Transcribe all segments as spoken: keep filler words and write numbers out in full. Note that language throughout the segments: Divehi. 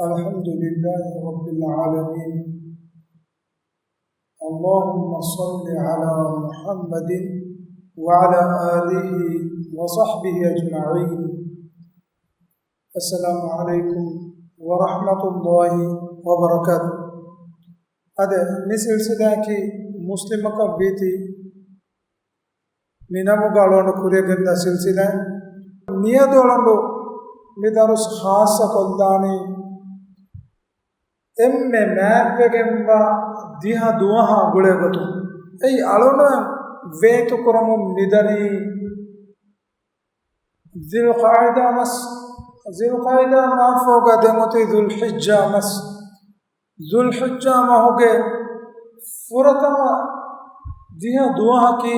الحمد لله رب العالمين. اللهم صل على محمد وعلى آله وصحبه أجمعين. السلام عليكم ورحمة الله وبركاته. އަދި މި ސިލްސިލާއަކީ މުސްލިމަކަށް ވީތީ މި ނަމުގަ އަޅުގަނޑު ކުރިޔަށް ގެންދާ ސިލްސިލާއެއް. މިއަދު އަޅުގަނޑު މި ދަރުސް ޚާއްޞަ ކޮށްލާނީ އެންމެ މާތްވެގެންވާ ދިހަ ދުވަހާ ގުޅޭ ގޮތުން. އެއީ އަޅުގަނޑުމެން ވޭތުކުރަމުން މިދަނީ ޛުލްޤަޢިދާ މަސް، ޛުލްޤަޢިދާ މަހާފަހުގަ ދެން އޮތީ ޛުލްޙިއްޖާ މަސް. ޛުލްޙިއްޖާ މަހުގެ ފުރަތަމަ ދިހަ ދުވަހަކީ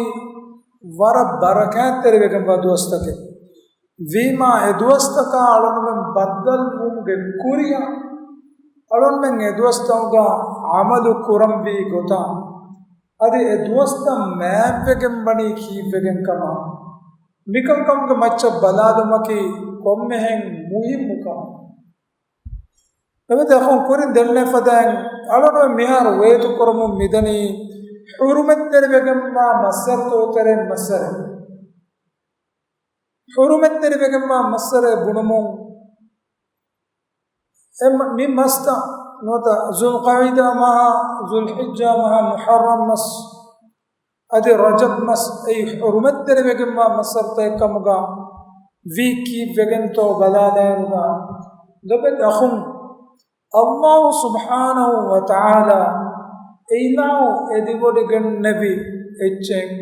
ވަރަށް ބަރަކާތްތެރިވެގެންވާ ދުވަސްތަކެއް ވީމާ، އެ ދުވަސްތަކާ އަޅުގަނޑުމެން ބައްދަލުވުމުގެ ކުރިއަށް އަޅުގަނޑުމެން އެ ދުވަސްތަކުގަ ޢަމަލު ކުރަންވީ ގޮތާ، އަދި އެ ދުވަސްތައް މާތްވެގެން ވަނީ ކީއްވެގެން ކަމާ، މިކަންކަމުގެ މައްޗަށް ބަލާލުމަކީ ކޮންމެހެން މުހިއްމު ކަމެއް. އެބަދޭ އަޚުން، ކުރިން ދެންނެވި ފަދައިން އަޅުގަނޑުމެން މިހާރު ވޭތުކުރަމުން މިދަނީ ޙުރުމަތްތެރިވެގެންވާ މައްސަރުތަކުގެ ތެރެއިން މައްސަރެއް. ޙުރުމަތްތެރިވެގެންވާ މައްސަރެއް ބުނުމުން، އެ މަ-، މި މަސްތައް ނުވަތަ ޛުލްޤަޢިދާ މަހާ، ޛުލްޙިއްޖާ މަހާ، މުޙައްރަމް މަސް، އަދި ރަޖަބް މަސް، އެއީ ޙުރުމަތްތެރިވެގެންވާ މައްސަރުތަކެއް ކަމުގަ ވީ ކީއްވެގެންތޯ ބަލާލާއިރުގަ، ލޮބުވެތި އަޚުން، ﷲ ސުބްޙާނަހޫ ވަތަޢާލާ އެއިލާހު އެދިބޮޑިގެންނެވި އެއްޗެއް،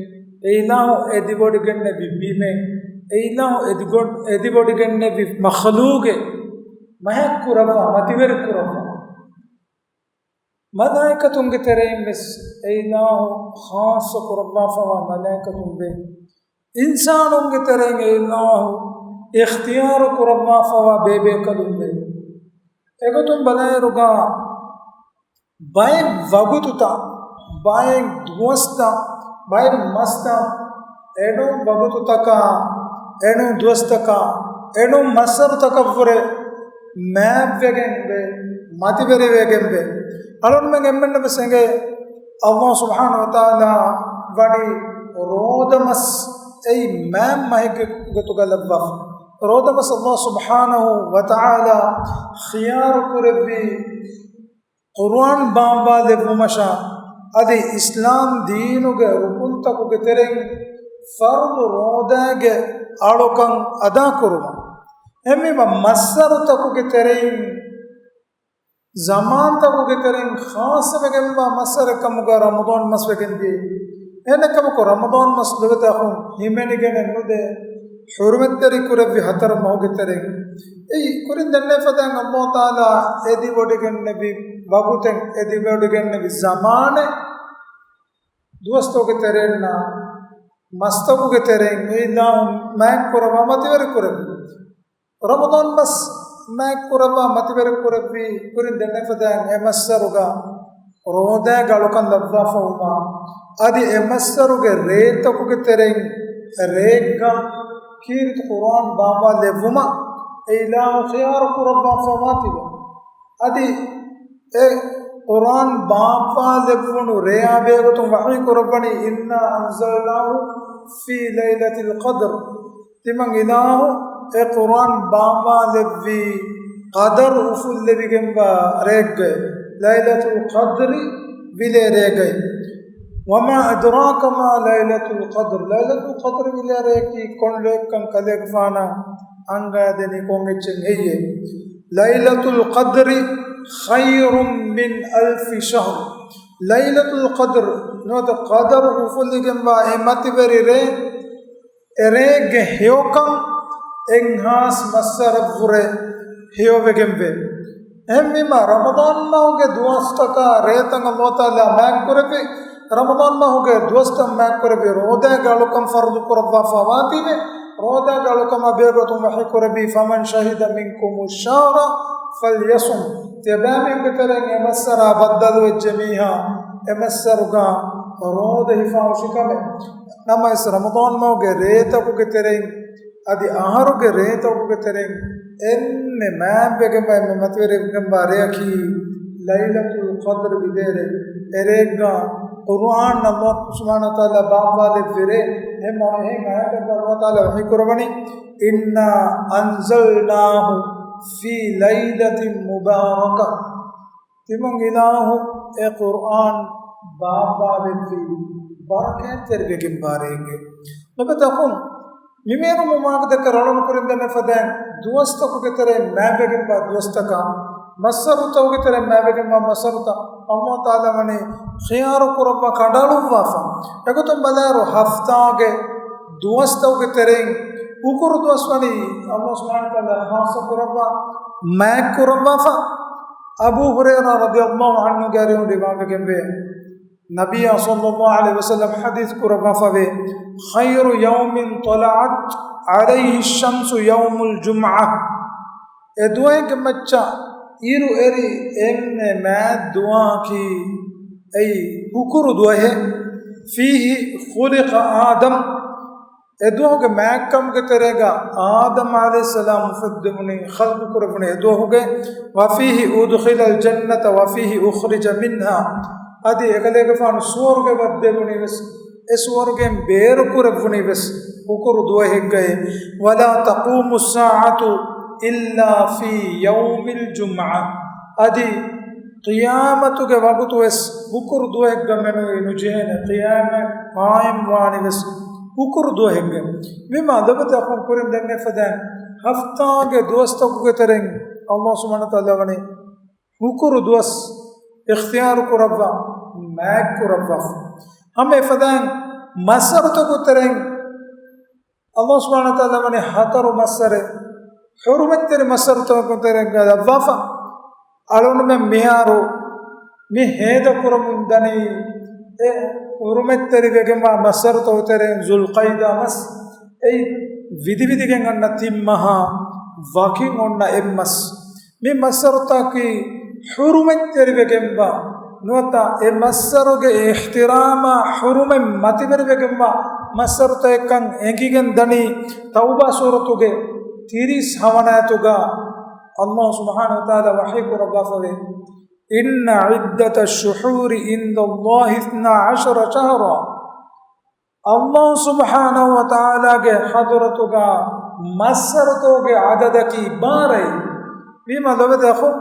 އެއިލާހު އެދިބޮޑިގެންނެވި ބިމެއް، އެއިލާހު އެދިގޮ-، އެދިބޮޑިގެންނެވި މަޚްލޫޤެއް، މަހެއްކުރައްވާ، މަތިވެރިކުރައްވާ. މަލާއިކަތުންގެ ތެރެއިން ވެސް އެއިލާހު ޚާއްޞަ ކުރައްވާފަވާ މަލާއިކަތުން ވޭ. އިންސާނުންގެ ތެރެއިން އެއިލާހު އިޚްތިޔާރު ކުރައްވާފަވާ ބޭބޭކަލުން ވޭ. އެގޮތުން ބަލާއިރުގަ ބައެއް ވަގުތުތައް، ބައެއް ދުވަސްތައް، ބައެއް މަސްތައް، އެނޫން ވަގުތުތަކާ، އެނޫން ދުވަސްތަކާ، އެނޫން މައްސަރުތަކަށްވުރެ މާތްވެގެން ވޭ، މަތިވެރިވެގެން ވޭ. އަޅުގަނޑުމެން އެންމެންނަށް ވެސް އެނގޭ، ﷲ ސުބްޙާނަހޫ ވަތަޢާލާ ވަނީ ރޯދަމަސް އެއީ މާތް މަހެއްގެ ގޮތުގަ ލައްވާފަ. ރޯދަމަސް ﷲ ސުބްޙާނަހޫ ވަތަޢާލާ ޚިޔާރު ކުރެއްވީ ޤުރުއާން ބާއްވާލެއްވުމަށާ، އަދި އިސްލާމް ދީނުގެ ރުކުންތަކުގެ ތެރެއިން ފަރުޟު ރޯދާގެ އަޅުކަން އަދާކުރުމަށް. އެހެންވީމަ، މައްސަރުތަކުގެ ތެރެއިން ޒަމާންތަކުގެ ތެރެއިން ޚާއްޞަވެގެންވާ މައްސަރެއް ކަމުގަ ރަމަޟާން މަސް ވެގެންދިޔަ. އެހެނެއްކަމަކު، ރަމަޟާން މަސް ލޮބުވެތި އަޚުން ހިމެނިގެނެއް ނުދޭ. ޙުރުމަތްތެރި ކުރެއްވި ހަތަރު މަހުގެ ތެރެއިން. އެއީ ކުރިން ދެންނެވި ފަދައިން ﷲ ތަޢާލާ އެދިވޮޑިގެންނެވި ވަގުތެއް، އެދިވޮޑިގެންނެވި ޒަމާނެއް، ދުވަސްތަކުގެ ތެރެއިންނާ މަސްތަކުގެ ތެރެއިން އެއިލާހު މާތްކުރައްވާ މަތިވެރި ކުރެއްވި. ރަމަޟާން މަސް މާތްކުރައްވާ މަތިވެރި ކުރެއްވީ ކުރިން ދެންނެވި ފަދައިން އެ މައްސަރުގަ ރޯދާގެ އަޅުކަން ލައްވާފަވުމާ، އަދި އެ މައްސަރުގެ ރޭތަކުގެ ތެރެއިން ރެއެއްގަ ކީރިތި ޤުރުއާން ބާއްވާލެއްވުމަށް އެއިލާހު ޚިޔާރު ކުރައްވާފަވާތީވެ. އަދި އެ ޤުރުއާން ބާއްވާލެއްވުނު ރެޔާ ބެހޭގޮތުން ވަޙީ ކުރައްވަނީ، إنا أنزلناه في ليلة القدر. ތިމަން އިލާހު އެ ޤުރުއާން ބާއްވާލެއްވީ ޤަދަރު އުފުއްލެވިގެންވާ ރެއެއްގައި، ލައިލަތުލް ޤަދްރި ވިލޭ ރޭގައި. وما أدراك ما ليلة القدر. ލައިލަތުލް ޤަދްރި ވިލޭ ރެއަކީ ކޮން ރެއެއްކަން ކަލޭގެފާނަށް އަންގާދެނީ ކޮން އެއްޗެއް ހެއްޔޭ؟ ليلة القدر خير من ألف شهر. ލައިލަތުލް ޤަދްރު ނުވަތަ ޤަދަރު އުފުއްލިގެންވާ އެ މަތިވެރި ރޭ، އެ ރޭގެ ހެޔޮކަން އެއްހާސް މައްސަރަށްވުރެ ހެޔޮވެގެންވޭ. އެހެންވީމަ، ރަމަޟާން މަހުގެ ދުވަސްތަކާ ރޭތައް ﷲ ތަޢާލާ މާތްކުރެއްވި، ރަމަޟާން މަހުގެ ދުވަސްތައް މާތްކުރެއްވި، ރޯދާގެ އަޅުކަން ފަރުޟު ކުރައްވާފަވާތީވެ، ރޯދާގެ އަޅުކަމާ ބެހޭގޮތުން ވަޙީ ކުރެއްވީ، فمن شهد منكم الشهر فليصمه. ތިޔަބައިމީހުންގެ ތެރެއިން އެ މައްސަރާ ބައްދަލުވެއްޖެ މީހާ، އެ މައްސަރުގަ ރޯދަ ހިފާހުށި ކަމެއް. ނަމަވެސް، ރަމަޟާން މަހުގެ ރޭތަކުގެ ތެރެއިން އަދި އަހަރުގެ ރޭތަކުގެ ތެރެއިން އެންމެ މާތްވެގެންވާ، އެންމެ މަތިވެރިވެގެންވާ ރެއަކީ ލައިލަތުލް ޤަދްރު ވިދޭ ރޭ. އެރޭގަ ޤުރުއާން ﷲ ސުބްޙާނަހޫ ވަތަޢާލާ ބާއްވާލެއްވި ރޭ. އެހެން އެހެން އާޔަތެއްގަ ﷲ ތަޢާލާ ވަޙީ ކުރައްވަނީ، إِنَّا أَنزَلْنَاهُ فِي لَيْلَةٍ مُبَارَكَةٍ. ތިމަން އިލާހު އެ ޤުރުއާން ބާއްވާލެއްވީ ބަރަކާތްތެރިވެގެންވާ ރޭގެ. ލޮބުވެތި އަޚުން، މި މޭރުމު މާކަ ދައްކަ ރަޅުނު ކުރިން ދެންނެ ފަދައިން ދުވަސްތަކުގެ ތެރެއިން މާތްވެގެންވާ ދުވަސްތަކާ، މައްސަރުތަކުގެ ތެރެއިން މާތްވެގެންވާ މައްސަރުތައް ﷲ ތަޢާލާ ވަނީ ޚިޔާރު ކުރައްވާ ކަނޑައަޅުއްވާފަ. އެގޮތުން ބަލާއިރު ހަފްތާގެ ދުވަސްތަކުގެ ތެރެއިން އުކުރު ދުވަސް ވަނީ ﷲ ސުބްޙާނަހޫ ވަތަޢާލާ ޚާއްޞަ ކުރައްވާ، މާތް ކުރައްވާފަ. އަބޫ ހުރައިރާ ރަޟިޔަﷲ ޢަންހުގެ އަރިހުން ރިވާވެގެންވޭ، ނަބިއްޔާ ޞައްލަﷲ ޢަލައިހި ވަސައްލަމް ޙަދީޘް ކުރައްވާފަވޭ، خَيْرُ يَوْمٍ طَلَعَتْ عَلَيْهِ الشَّمْسُ يَوْمُ الْجُمْعَةِ. އެ ދުވަހެއްގެ މައްޗަށް އިރު އެރި އެންމެ މާތް ދުވަހަކީ އެއީ އުކުރު ދުވަހެއް. فِيهِ خُلِقَ آدَمُ. އެ ދުވަހުގެ މާތްކަމުގެ ތެރޭގަ އާދަމް ޢަލައިހިއްސަލާމް އުފެއްދެވުނީ، ޚަލްޤު ކުރެވުނީ އެ ދުވަހުގެ. وَفِيهِ أُدْخِلَ الْجَنَّةَ وَفِيهِ أُخْرِجَ مِنْهَا. އަދި އެކަލޭގެފާނު ސުވަރުގެ ވައްދެވުނީ ވެސް، އެ ސުވަރުގެން ބޭރު ކުރެއްވުނީ ވެސް އުކުރު ދުވަހެއްގައި. وَلَا تَقُومُ السَّاعَةُ إِلَّا فِي يَوْمِ الْجُمْعَةِ. އަދި ޤިޔާމަތުގެ ވަގުތު ވެސް އުކުރު ދުވަހެއްގަ މެނުވީ ނުޖެހޭނެ. ޤިޔާމަތް ޤާއިމް ވާނީ ވެސް އުކުރު ދުވަހެއްގަ. ވީމާ ލޮބުވެތި އަޚުން، ކުރިން ދެންނެ ފަދައިން ހަފްތާގެ ދުވަސްތަކުގެ ތެރެއިން ﷲ ސުބްޙާނަހޫ ވަތަޢާލާ ވަނީ އުކުރު ދުވަސް އިޚްތިޔާރު ކުރައްވާ، މާތް ކުރައްވާފަ. ހަމަ އެފަދައިން މައްސަރުތަކުގެ ތެރެއިން ﷲ ސުބްޙާނަހޫ ވަތަޢާލާ ވަނީ ހަތަރު މައްސަރެއް، ޙުރުމަތްތެރި މައްސަރުތަކުގެ ތެރެއިން ލައްވާފަ. އަޅުގަނޑުމެން މިހާރު މި ހޭދަ ކުރަމުން ދަނީ، އެ ޙުރުމަތްތެރިވެގެންވާ މައްސަރުތަކުގެ ތެރެއިން ޛުލްޤަޢިދާ މަސް، އެއީ ވިދިވިދިގެން އަންނަ ތިން މަހާ ވަކިން އޮންނަ އެއް މަސް. މި މައްސަރުތަކީ ޙުރުމަތްތެރިވެގެންވާ، ނުވަތަ އެ މައްސަރުގެ އިޙްތިރާމާ ޙުރުމަތް މަތިވެރިވެގެންވާ މައްސަރުތަކެއްކަން އެނގިގެން ދަނީ، ތައުބާ ސޫރަތުގެ ތިރީސް ހަވަނަ އާޔަތުގަ ﷲ ސުބްޙާނަހޫ ވަތަޢާލާ ވަޙީ ކުރައްވާފަވޭ، إِنَّ عِدَّةَ الشُّهُورِ عِندَ اللَّهِ اثْنَا عَشَرَ شَهْرًا. ﷲ ސުބްޙާނަހޫ ވަތަޢާލާގެ ޙަޟްރަތުގަ މައްސަރުތަކުގެ ޢަދަދަކީ ބާރައިން. ވީމާ ލޮބުވެތި އަޚުން،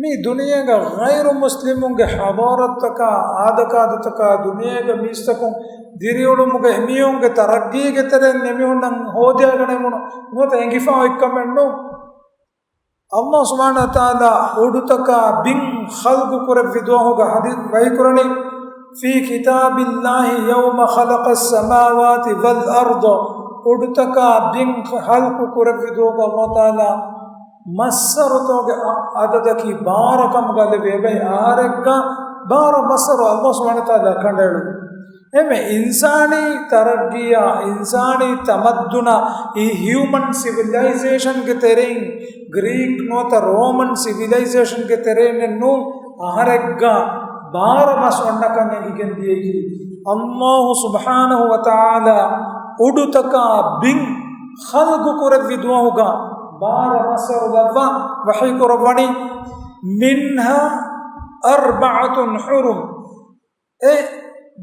މި ދުނިޔޭގަ ޣައިރު މުސްލިމުންގެ ޙަޟާރަތްތަކާ، އާދަކާދަތަކާ، ދުނިޔޭގެ މީސްތަކުން ދިރިއުޅުމުގެ އެމީހުންގެ ތަރައްގީގެ ތެރެއިން އެމީހުންނަށް ހޯދިއަގަނެވުނު ނުވަތަ އެނގިފަ އޮތްކަމެއް ނޫން. ﷲ ސުބްޙާނަހޫ ވަތަޢާލާ އުޑުތަކާ ބިން ޚަލްޤު ކުރެއްވި ދުވަހުގަ ޙަދީޘް ވަޙީކުރަނީ، فِي كِتَابِ اللَّهِ يَوْمَ خَلَقَ السَّمَاوَاتِ وَالْأَرْضَ، އުޑުތަކާ ބިން ޚަލްޤު ކުރެއްވި ދުވަހުގަ ﷲ ތަޢާލާ މައްސަރުތަކުގެ އަ-، ޢަދަދަކީ ބާރަކަމުގަ ލެއްވި އެބައި އަހަރެއްގަ ބާރަ މައްސަރު ﷲ ސުބްޙާނަހޫ ވަތަޢާލާ ކަނޑައެޅުން. އެމެ އިންސާނީ ތަރައްގީއާ، އިންސާނީ ތަމައްދުނާ، އީ ހިއުމަން ސިވިލައިޒޭޝަންގެ ތެރެއިން، ގްރީކް ނުވަތަ ރޯމަން ސިވިލައިޒޭޝަންގެ ތެރެއިން ނޫން އަހަރެއްގަ ބާރަ މަސް އޮންނަކަން އެނގިގެން ދިޔައީ. ﷲ ސުބްޙާނަހޫ ވަތަޢާލާ އުޑުތަކާ ބިން ޚަލްޤު ކުރެއްވި ދުވަހުގަ ބާރަ މައްސަރު ލައްވާ ވަޙީ ކުރައްވަނީ، مِنْهَا أَرْبَعَةٌ حُرُمٌ. އެ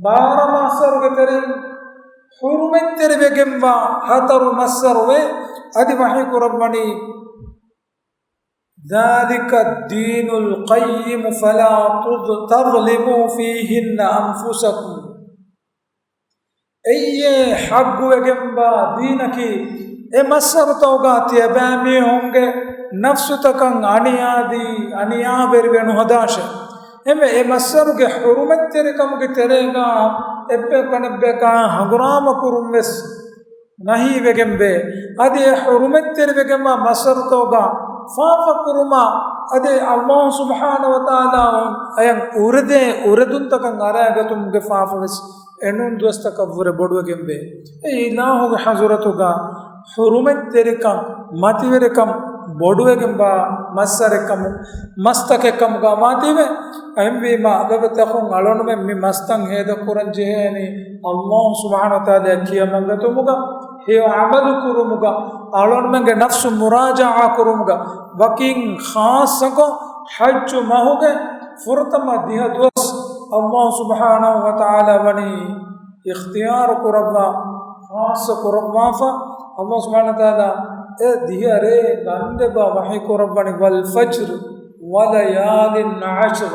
ބާރަ މައްސަރުގެ ތެރެއިން ޙުރުމަތްތެރިވެގެންވާ ހަތަރު މައްސަރުވެ، އަދި ވަޙީ ކުރައްވަނީ، ذَٰلِكَ الدِّينُ الْقَيِّمُ فَلَا تَظْلِمُوا فِيهِنَّ أَنفُسَكُمْ. އެއީ ޙައްޤުވެގެންވާ ދީނަކީ، އެ މައްސަރުތަކުގަ ތިޔަބައިމީހުންގެ ނަފްސުތަކަށް އަނިޔާދީ، އަނިޔާވެރިވެ ނުހަދާށޭ. އެމެ އެ މައްސަރުގެ ޙުރުމަތްތެރިކަމުގެ ތެރޭގަ އެއްބަޔަކު އަނެއްބަޔަކާ ހަނގުރާމަ ކުރުން ވެސް ނަހީވެގެންވޭ. އަދި އެ ޙުރުމަތްތެރިވެގެންވާ މައްސަރުތަކުގަ ފާފަ ކުރުމާ، އަދި ﷲ ސުބްޙާނަހޫ ވަތަޢާލާ އަޔަށް އުރެދޭ އުރެދުންތަކަށް އަރައިގަތުމުގެ ފާފަ ވެސް އެނޫން ދުވަސްތަކަށްވުރެ ބޮޑުވެގެންވޭ. އެ އިލާހުގެ ޙަޟުރަތުގަ ޙުރުމަތްތެރިކަން، މަތިވެރިކަން ބޮޑުވެގެންވާ މައްސަރެއްކަމު، މަސްތަކެއްކަމުގަ ވާތީވެ. އެހެންވީމާ، ލޮބުވެތި އަޚުން، އަޅުގަނޑުމެން މި މަސްތައް ހޭދަކުރަން ޖެހޭނީ ﷲ ސުބްޙާނަހޫ ވަތަޢާލާ ކިޔަމަންގަތުމުގަ. ހެޔޮ ޢަމަލު ކުރުމުގަ، އަޅުގަނޑުމެންގެ ނަފްސު މުރާޖަޢާ ކުރުމުގަ، ވަކިން ޚާއްޞަކޮށް ޙައްޖު މަހުގެ ފުރަތަމަ ދިހަ ދުވަސް އަﷲ ސުބްޙާނަހޫ ވަތަޢާލާ ވަނީ އިޚްތިޔާރު ކުރައްވާ، ޚާއްޞަ ކުރައްވާފަ. އަﷲ ސުބްޙާނަހޫ ވަތަޢާލާ އެ ދިހަ ރޭ ގަންދެއްވާ ވަޙީ ކުރައްވަނީ، "والفجر وليال عشر."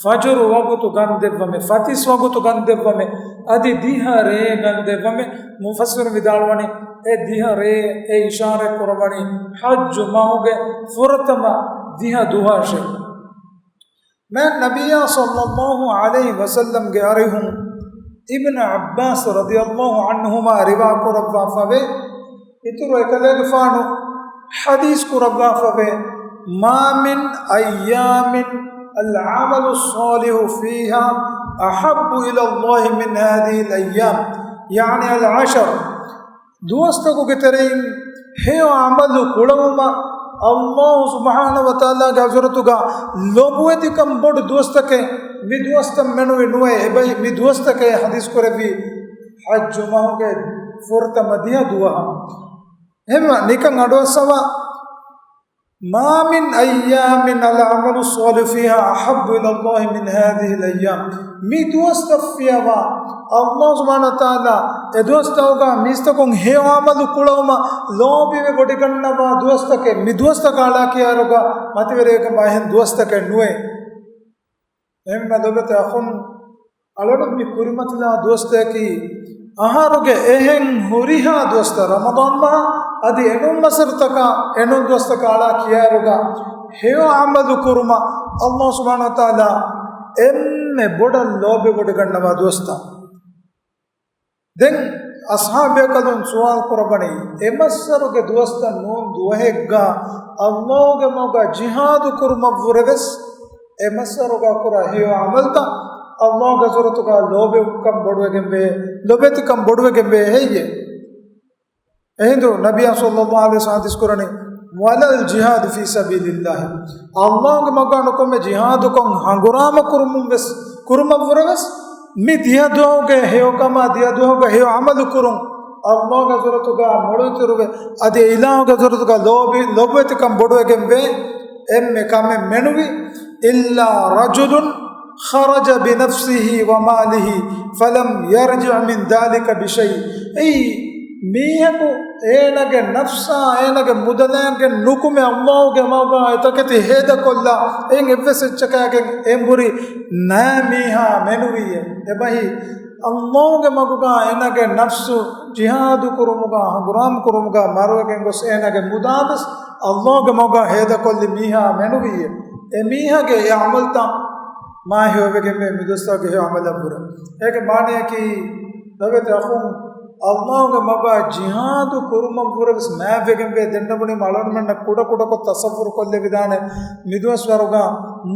ފަޖުރު ވަގުތު ގަންދެއްވަމެ، ފަތިސް ވަގުތު ގަންދެއްވަމެ، އަދި ދިހަ ރޭ ގަންދެއްވަމެ. މުފައްސިރު ވިދާޅުވަނީ، އެ ދިހަ ރޭ އެ އިޝާރަތް ކުރައްވަނީ ޙައްޖު މަހުގެ ފުރަތަމަ ދިހަ ދުވަހަށޭ. މާތް ނަބިއްޔާ ޞައްލައްލާހު ޢަލައިހި ވަސައްލަމްގެ އަރިހުން އިބްނު ޢައްބާސް ރަޟިޔައްލާހު ޢަންހުމާ ރިވާ ކުރައްވާފަވޭ، އިތުރު އެކަލޭގެފާނު ޙަދީޘް ކުރައްވާފަވޭ، "ما من أيام العمل الصالح فيها أحب إلى الله من هذه الأيام"، يعني العشر. ދުވަސްތަކުގެ ތެރެއިން ހެޔޮ ޢަމަލު ކުޅަވުމަށް އަﷲ ސުބްޙާނަހޫ ވަތަޢާލާގެ ޙަޟްރަތުގަ ލޮބުވެތިކަން ބޮޑު ދުވަސްތަކެއް މި ދުވަސްތައް މެނުވި ނުވޭ. އެބައި މި ދުވަސްތަކޭ ޙަދީޘް ކުރެއްވީ ޙައްޖު މަހުގެ ފުރަތަމަ ދިހަ ދުވަހަށް. އެހެންވީމަ ނިކަން އަޑުއައްސަވާ، "ما من أيام العمل الصالح فيها أحب إلى الله من هذه الأيام." މި ދުވަސްތައް ފިޔަވާ، އަﷲ ސުބްޙާނަހޫ ވަތަޢާލާ އެ ދުވަސްތަކުގަ މީސްތަކުން ހެޔޮ ޢަމަލު ކުޅަވުމަށް ލޯބިވެ ވޮޑިގަންނަވާ ދުވަސްތަކެއް، މި ދުވަސްތަކާ އަޅާ ކިޔާއިރުގަ މަތިވެރިވެގެންވާ އެހެން ދުވަސްތަކެއް ނުވޭ. އެހެންވީމަ ލޮބުވެތި އަޚުން، އަޅުގަނޑު މި ކުރިމަތިލާ ދުވަސްތަކަކީ އަހަރުގެ އެހެން ހުރިހާ ދުވަސްތައް، ރަމަޟާން މަހާ އަދި އެނޫން މަސަރުތަކާ އެނޫން ދުވަސްތަކާ އަޅާ ކިޔާއިރުގަ ހެޔޮ ޢަމަލު ކުރުމަށް އަﷲ ސުބްޙާނަހޫ ވަތަޢާލާ އެންމެ ބޮޑަށް ލޯބިވެވޮޑިގަންނަވާ ދުވަސްތައް. ދެން އަޞްޙާބުބޭކަލުން ސުވާލު ކުރައްވަނީ، އެ މައްސަރުގެ ދުވަސްތައް ނޫން ދުވަހެއްގަ އަﷲގެ މަގުގަ ޖިހާދު ކުރުމަށްވުރެވެސް، އެ މައްސަރުގަ ކުރާ ހެޔޮ ޢަމަލުތައް އަﷲގެ ޙަޟްރަތުގަ ލޯބިކަން ބޮޑުވެގެންވޭ، ލޮބުވެތިކަން ބޮޑުވެގެންވޭ ހެއްޔޭ؟ އެހިނދު ނަބިއްޔާ ޞައްލައްލާހު ޢަލައިހި ވަސައްލަމަ ޙަދީޘް ކުރަނީ، "ولا الجهاد في سبيل الله." އަﷲގެ މަގާ ނުކުމެ ޖިހާދުކޮށް ހަނގުރާމަ ކުރުމުން ވެސް، ކުރުމަށްވުރެވެސް، މި ދިހަ ދުވަހުގެ ހެޔޮކަމާ ދިހަ ދުވަހުގެ ހެޔޮ ޢަމަލު ކުރުން، އަﷲގެ ޙަޟްރަތުގަ މޮޅު އިތުރުވެ، އަދި އިލާހުގެ ޙަޟްރަތުގަ ލޯބި، ލޮބުވެތިކަން ބޮޑުވެގެންވޭ. އެންމެ ކަމެއް މެނުވީ، "إلا رجل خرج بنفسه وماله فلم يرجع من ذلك بشيء." އެއީ، މީހަކު އޭނަގެ ނަފްސާ، އޭނަގެ މުދަލާއެއް ނުކުމެ، އަﷲގެ މަގާ އެތަކެތި ހޭދަކޮށްލާ، އެއިން އެއްވެސް އެއްޗަކާގެން އެނބުރި ނައި މީހާ މެނުވީއޭ. އެބަހީ، އަﷲގެ މަގުގަ އޭނަގެ ނަފްސު ޖިހާދު ކުރުމުގަ، ހަނގުރާމަ ކުރުމުގަ މަރުވެގެން ގޮސް އޭނަގެ މުދާވެސް އަﷲގެ މަގުގަ ހޭދަކޮށްލި މީހާ މެނުވީއޭ. އެ މީހާގެ އެ ޢަމަލުތައް މާ ހެޔޮވެގެންވޭ، މި ދުވަސްތަކުގެ ހެޔޮ ޢަމަލަށްވުރެ. އޭގެ މާނަޔަކީ، ލޮބުވެތި އަޚުން، އަﷲގެ މަގާ ޖިހާދު ކުރުމަށްވުރެވެސް މާތްވެގެންވޭ. ދެންނެވުނީ އަޅުގަނޑުމެންނަށް ކުޑަކުޑަކޮށް ތަޞައްވުރު ކޮށްލެވިދާނެ. މިދުވަސްވަރުގަ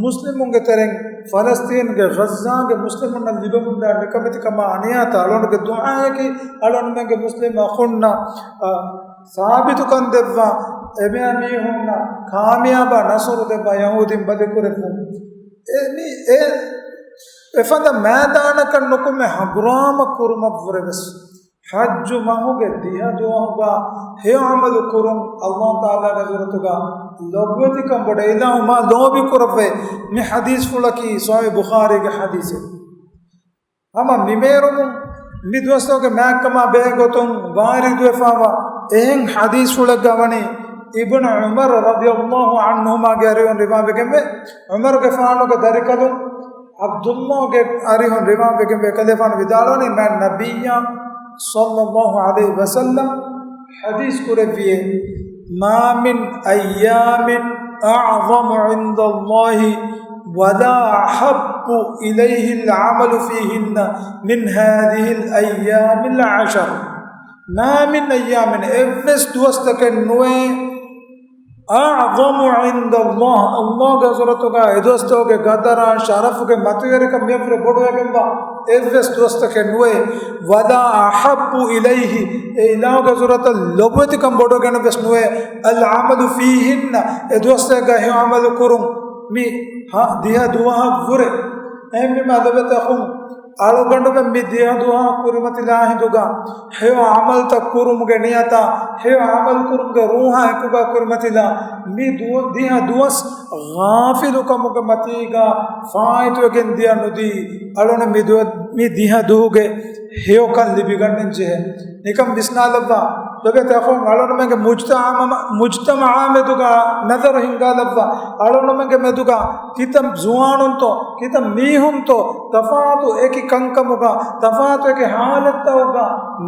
މުސްލިމުންގެ ތެރެއިން ފަލަސްތީންގެ ޣައްޒާގެ މުސްލިމުންނަށް ލިބެމުންދާ ނިކަމެތިކަމާ އަނިޔާތައް އަޅުގަނޑުގެ ދުޢާއަކީ، އަޅުގަނޑުމެންގެ މުސްލިމް އަޚުންނަށް، އަ، ސާބިތުކަން ދެއްވާ، އެބައިމީހުންނަށް ކާމިޔާބާ ނަޞްރު ދެއްވާ ޔަހޫދީން ބަލިކުރެއްވުން. އެ، މި، އެ، އެފަދަ މައިދާނަކަށް ނުކުމެ ހަނގުރާމަ ކުރުމަށްވުރެވެސް، ޙައްޖު މަހުގެ ދިހަ ދުވަހުގަ ހެޔޮ ޢަމަލު ކުރުން އަﷲ ތަޢާލާގެ ޙަޟްރަތުގަ ލޮބުވެތިކަން ބޮޑަށް އިލާހު މާ ލޯބި ކުރައްވައި. މި ޙަދީޘްފުޅަކީ ޞަޙީޙު ބުޚާރީގެ ޙަދީޘެއް. ހަމަ މި މޭރުމުން މި ދުވަސްތަކުގެ މާތްކަމާ ބެހޭ ގޮތުން ވާރިދުވެފާވާ އެހެން ޙަދީޘްފުޅެއްގަ ވަނީ، އިބްނު ޢުމަރު ރަޟިޔަﷲ ޢަންހުމާގެ އަރިހުން ރިވާވެގެންވޭ. ޢުމަރުގެފާނުގެ ދަރިކަލުން ޢަބްދުﷲގެ އަރިހުން ރިވާވެގެންވޭ، ކަލޭފާނު ވިދާޅުވަނީ، މާތް ނަބިއްޔާ ޞައްލައްލާހު ޢަލައިހި ވަސައްލަމް ޙަދީޘް ކުރެއްވިއޭ، "ما من أيام أعظم عند الله ولا أحب إليه العمل فيهن من هذه الأيام العشر." ما من أيام، އެއްވެސް ދުވަސްތަކެއް ނުވޭ، أعظم عند الله، އަﷲގެ ޙަޟްރަތުގަ އެ ދުވަސްތަކުގެ ގަދަރާ ޝަރަފުގެ މަތިވެރިކަން މިއަށްވުރެ ބޮޑުވެގެންވާ އެއްވެސް ދުވަސްތަކެއް ނުވޭ. ولا أحب إليه، އެ އިލާހުގެ ޙަޟްރަތަށް ލޮބުވެތިކަން ބޮޑުވެގެންވެސް ނުވޭ. العمل فيهن، އެ ދުވަސްތަކުގަ ހެޔޮ ޢަމަލު ކުރުން މި ހަ-، ދިހަ ދުވަހަށްވުރެ. އެހެންވީމަ ލޮބުވެތި އަޚުން، އަޅުގަނޑުމެން މި ދިހަ ދުވަހާ ކުރިމަތިލާ ހިނދުގަ ހެޔޮ ޢަމަލުތައް ކުރުމުގެ ނިޔަތާ، ހެޔޮ ޢަމަލު ކުރުމުގެ ރޫހާ އެކުގަ ކުރިމަތިލާ މި ދު-، ދިހަ ދުވަސް ޣާފިލުކަމުގެ މަތީގަ ފާއިތުވެގެން ދިޔަ ނުދީ، އަޅުން މި ދުވަ-، މި ދިހަ ދުވަހުގެ ހެޔޮކަން ލިބިގަންނަން ޖެހޭ. ނިކަން ވިސްނާލައްވާ. ލޮބެތި އަޚުން، އަޅުންމެންގެ މުޖްތަމަ-، މުޖްތަމަޢާ މެދުގަ ނަޒަރު ހިންގާލައްވާ. އަޅުންމެންގެ މެދުގަ ކިތައް ޒުވާނުންތޯ، ކިތައް މީހުންތޯ، ތަފާތު އެކި ކަންކަމުގަ، ތަފާތު އެކި ޙާލަތްތަކުގަ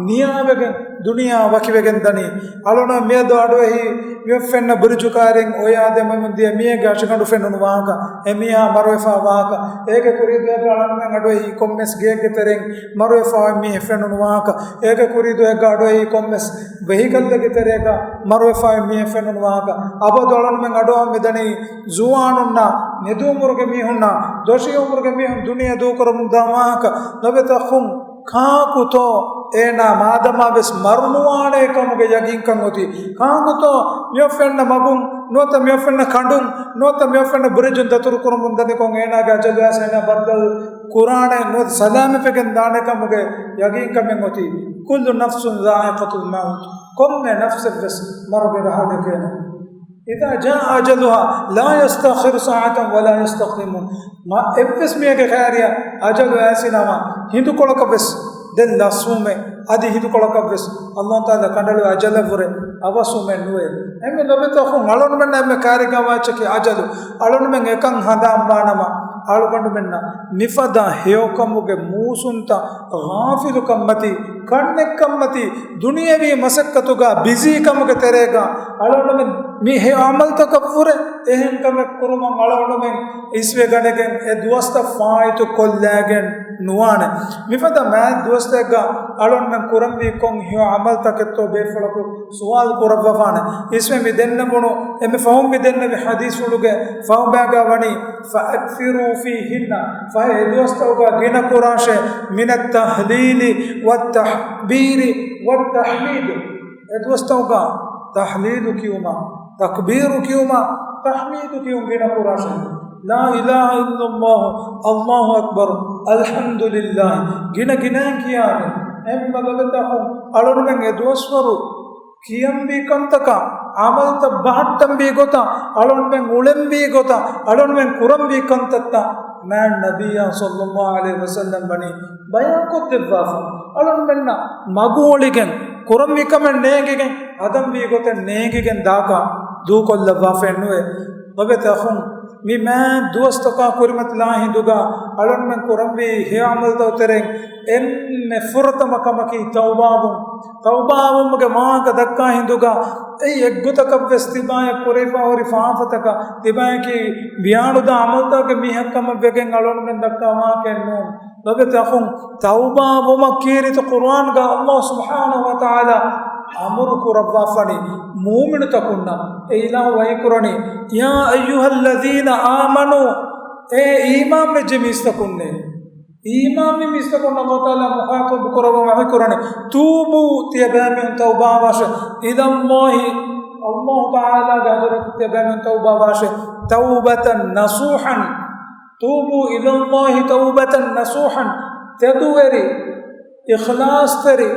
ނިޔާވެގެން ދުނިޔެއަށް ވަކިވެގެން ދަނީ. އަޅުން މިއަދު އަޑުއެހި މިއޮތް ފެންނަ ބުރިޖު ކާރިން އޮޔާދެމެމުން ދިޔަ މީހެއްގެ އަށިގަނޑު ފެނުނު ވާހަކަ، އެ މީހާ މަރުވެފާ ވާހަކަ، އޭގެ ކުރީ ދުވަހެއްގަ އަޅުންމެން އަޑުއެހި ކޮންމެސް ގެއެއްގެ ތެރެއިން މަރުވެފާ އޮތް މީހެއް ފެނުނު ވާހަކަ، އޭގެ ކުރީ ދުވަހެއްގަ އަޑުއެހި ކޮންމެސް ވެހިކަލްއެއްގެ ތެރޭގަ މަރުވެފާ އޮތް މީހެއް ފެނުނު ވާހަކަ، އަބަދު އަޅުންމެން އަޑުއަހަން މިދަނީ ޒުވާނުންނާ، މެދު އުމުރުގެ މީހުންނާ، ދޮށީ އުމުރުގެ މީހުން ދުނިޔެ ދޫކުރަމުން ދާ ވާހަކަ. ލޮބެތި އަޚުން، ކާކުތޯ އޭނާ މާދަމާ ވެސް މަރުނުވާނޭ ކަމުގެ ޔަގީންކަން އޮތީ؟ ކާކުތޯ މިއޮތް ފެންނަ މަގުން ނުވަތަ މިއޮތް ފެންނަ ކަނޑުން ނުވަތަ މިއޮތް ފެންނަ ބުރިޖުން ދަތުރު ކުރަމުން ދަނިކޮށް އޭނާގެ އަޖަލު އައިސް އޭނާ ބައްދަލު ކުރާނެ ނުވަތަ ސަލާމަތްވެގެން ދާނެ ކަމުގެ ޔަގީންކަމެއް އޮތީ؟ كل نفس ذائقة الموت. ކޮންމެ ނަފްސެއްވެސް މަރުގެ ރަހަ ދެކޭނެ. إذا جاء أجلها لا يستأخر ساعة ولا يستقدم. މަ-، އެއްވެސް މީހެއްގެ ކައިރިއަށް އަޖަލު އައިސި ނަމަ، ހިނދުކޮޅަކަށް ވެސް ދެން ލަސްވުމެއް، އަދި ހިނދުކޮޅަކަށް ވެސް އަﷲ ތަޢާލާ ކަނޑައަޅުވި އަޖަލަށްވުރެ އަވަސްވުމެއް ނުވޭ. އެހެންވެ ލޮބެތި އަޚުން، އަޅުންމެންނަށް އެންމެ ކައިރިގަ ވާ އެއްޗަކީ އަޖަލު. އަޅުންމެން އެކަން ހަނދާންވާނަމަ، އަޅުގަނޑުމެންނަށް މިފަދަ ހެޔޮކަމުގެ މޫސުންތައް، ޣާފިލުކަންމަތީ، ކަންނެއްކަންމަތީ، ދުނިޔަވީ މަސައްކަތުގަ ބިޒީކަމުގެ ތެރޭގަ އަޅުގަނޑުމެން މި ހެޔޮ ޢަމަލުތަކަށްވުރެ އެހެން ކަމެއް ކުރުމަށް އަޅުގަނޑުމެން އިސްވެގަނެގެން އެ ދުވަސްތައް ފާއިތު ކޮށްލައިގެން ނުވާނެ. މިފަދަ މާތް ދުވަސްތަކެއްގަ އަޅުގަނޑުމެން ކުރަންވީ ކޮން ހެޔޮ ޢަމަލުތަކެއްތޯ ބޭފުޅަކު ސުވާލު ކުރައްވާފާނެ. އިސްވެ މި ދެންނެވުނު، އެންމެ ފަހުން މި ދެންނެވި ޙަދީޘްފުޅުގެ ފަހުބައިގަ ވަނީ، فأكثروا فيهن، ފަހެ އެ ދުވަސްތަކުގަ ގިނަ ކުރާށޭ، من التهليل والتكبير والتحميد. އެ ދުވަސްތަކުގަ ތަހްލީލު ކިޔުމާ، ތަކްބީރު ކިޔުމާ، ތަޙްމީދު ކިޔުން ގިނަ ކުރާށޭ. لا إله إلا الله، الله أكبر، الحمد لله، ގިނަ ގިނައިން ކިޔާނެ. އެހެންވީމަ ލޮބެތި އަޚުން، އަޅުގަނޑުމެން އެ ދުވަސްވަރު ކިޔަންވީ ކަންތަކާ، ޢަމަލުތައް ބަހައްޓަންވީ ގޮތާ، އަޅުގަނޑުމެން އުޅެންވީ ގޮތާ، އަޅުގަނޑުމެން ކުރަންވީ ކަންތައްތައް މާތް ނަބިއްޔާ ޞައްލައްލާހު ޢަލައިހި ވަސައްލަމް ވަނީ ބަޔާންކޮށްދެއްވާފަ. އަޅުގަނޑުމެންނަށް މަގު އޮޅިގެން، ކުރަންވީ ކަމެއް ނޭނގިގެން، ހަދަންވީ ގޮތެއް ނޭނގިގެން ދާކަށް ދޫކޮށްލައްވާފައެއްނުވޭ. ލޮބެތި އަޚުން، މި މާތް ދުވަސްތަކާ ކުރިމަތިލާ ހިނދުގަ އަޅުގަނޑުމެން ކުރަންވީ ހެޔޮ ޢަމަލުތައް ތެރެއިން އެންމެ ފުރަތަމަ ކަމަކީ ތައުބާވުން. ތައުބާވުމުގެ ވާހަކަ ދައްކާ ހިނދުގަ އެއީ އެއްގޮތަކަށްވެސް ތިބާޔަށް ކުރެވިފަ ހުރި ފާފަތަކަށް ތިބާޔަކީ ވިޔާނުދާ ޢަމަލުތަކުގެ މީހަކަށް ވެގެން އަޅުގަނޑުމެން ދައްކާ ވާހަކައެއް ނޫން. ލޮބެތި އަޚުން، ތައުބާވުމަށް ކީރިތި ޤުރުއާންގަ ﷲ ސުބްޙާނަހޫ ވަތަޢާލާ އަމުރު ކުރައްވާފަނީ މުއުމިނުތަކުންނަށް. އެ އިލާހު ވަޙީ ކުރަނީ، يا أيها الذين آمنوا، އޭ އީމާންވެއްޖެ މީސްތަކުންނޭ. އީމާންވި މީސްތަކުންނަށް ﷲ ތަޢާލާ މުޚާޠަބު ކުރައްވަން ވަޙީ ކުރަނީ، توبوا، ތިޔަބައިމީހުން ތައުބާވާށޭ، إلى الله، ﷲ ތަޢާލާގެ ޙަޟްރަތަށް ތިޔަބައިމީހުން ތައުބާވާށޭ، توبة نصوحا. توبوا إلى الله توبة نصوحا. ތެދުވެރި، އިޚްލާޞްތެރި